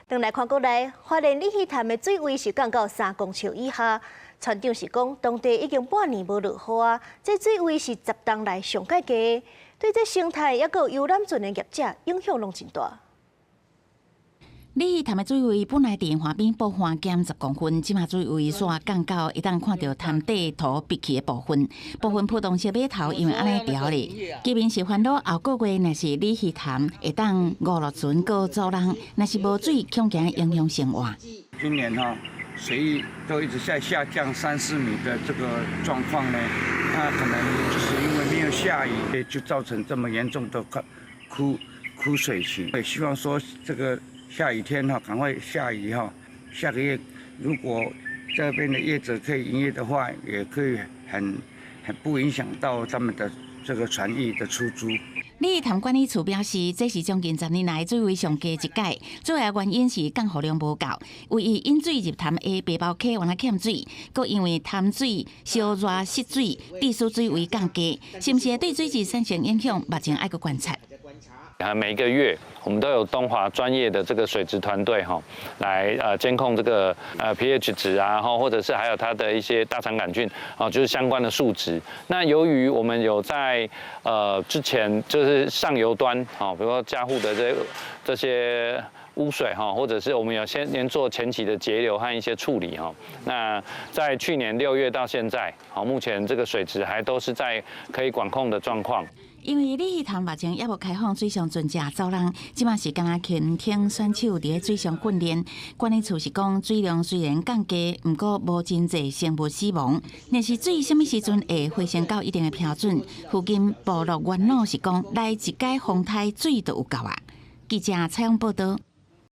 轉來看國內，花蓮鯉魚潭的水位是降到3公尺以下。船長是講，當地已經半年無落雨啊，這水位是10冬來上蓋低，對這生態抑閣遊覽船的業者影響攏真大。鯉魚潭的水位本來佇岸邊補岸減10公分，這馬水位煞降到會當看著潭底塗碧去的部分，部分浮動式碼頭因為按呢牢咧。居民是煩惱後個月若是鯉魚潭會當五樂船閣走人，若是無水，恐驚影響生活。今年哈水域都一直在下降三四米的這個狀況呢，那可能就是因為沒有下雨，就造成這麼嚴重的枯水期。也希望說這個下雨天哈，趕快下雨哈。下個月如果這邊的業者可以營業的話，也可以很不影響到他們的這個船域的出租。鯉魚潭管理處表示，這是將近10年來水位上低一擺，主要原因是降雨量無夠，唯一引水入潭的白包溪原來欠水，閣因為潭水燒熱失水，致使水位降低，是毋是會對水質產生影響？目前愛閣觀察。啊，每個月我們都有東華專業的這個水質團隊哈，來監控這個pH 值啊，或者是還有它的一些大腸桿菌啊，就是相關的數值。那由於我們有在之前就是上游端啊，比如說家戶的這些污水哈，或者是我們有先做前期的截流和一些處理哈。那在去年6月到現在，好，目前這個水質還都是在可以管控的狀況。因為鯉魚潭目前猶無開放水上船隻走人，這馬是干焦潛艇選手佇咧水上訓練。管理處是講水量雖然降低，毋過無真濟生物死亡。若是水啥物時陣會回升到一定的標準，附近部落元老是講來一擺風颱水就有夠啊。記者採訪報道。